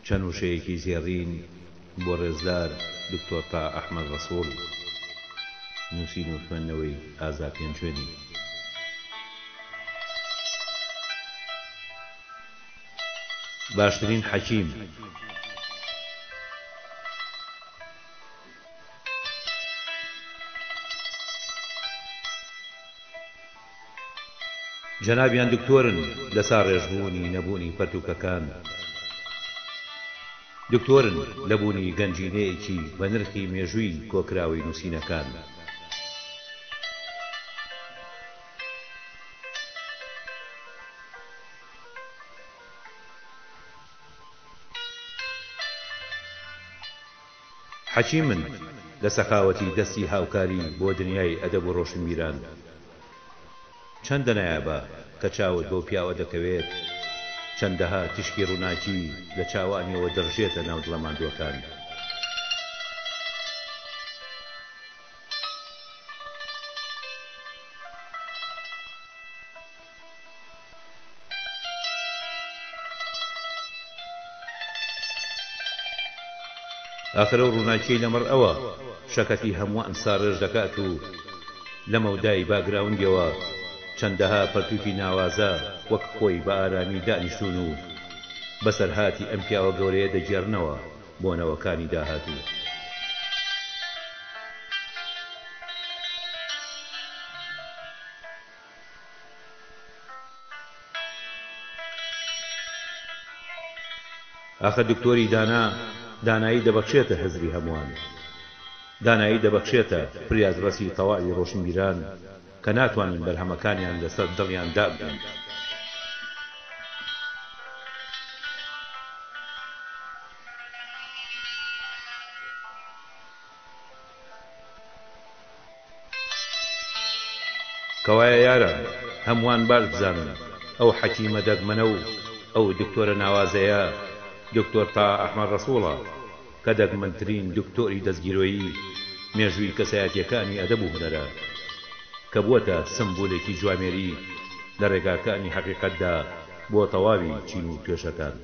چەند وشەیەکی زێڕین بۆ ڕێزدار دکتۆر تا ئەحمەد ڕەسوڵ. نووسین و خوێندنەوەی ئازا پێنجوێنی. باشترین حەکیم. جەنابیان دکتۆرن لە ساڕێژبوونی نەبوونی پەرتووکەکان. دکتۆرن لە بوونی گەنجینەیەکی بە نرخی مێژووی کۆکراوەی نووسینەکان. حەکیمن لە سەخاوەتی دەستی هاوکاری بۆ دنیای ئەدەب و ڕۆشنبیران. چەندە نایابە کە چاوت بەو پیاوە دەکەوێت، چەندەها تیشکی ڕووناکی لە چاوانیەوە دەڕژێتە ناو دڵە ماندووەکان. ئاخر ئەو ڕووناکیەی لەمەڕ ئەوە شەکەتی هەمووان ساڕێژ دەکات و لە مەودای باگراوندیەوە چەندەها پەرتووکی ناوازە وەک خۆی بە ئارامی دانیشتوون و بەسەرهاتی ئەم پیاوە گەورەیە دەگێڕنەوە بۆ نەوەکانی داهاتوو. ئاخر دکتۆری دانا دانایی دەبەخشێتە هزری هەمووان، دانایی دەبەخشێتە فریادڕەسی تەواوی ڕۆشنبیران کە ناتوانن بەرهەمەکانیان لەسەر دڵیان دابنێن. کەوایە یاران هەمووان باش بزانن ئەو حەکیمە دەگمەنە و ئەو دکتۆرە ناوازەیە دکتۆر تاها ئەحمەد ڕەسوڵە کە دەگمەنترین دکتۆری دەستگیرۆیی مێژووی کەسایەتیەکانی ئەدەب و هونەرە کە بووەتە سمبولێکی جوامێری لە ڕێگاکانی حەقیقەتدا بۆ تەواوی چین و توێژەکان.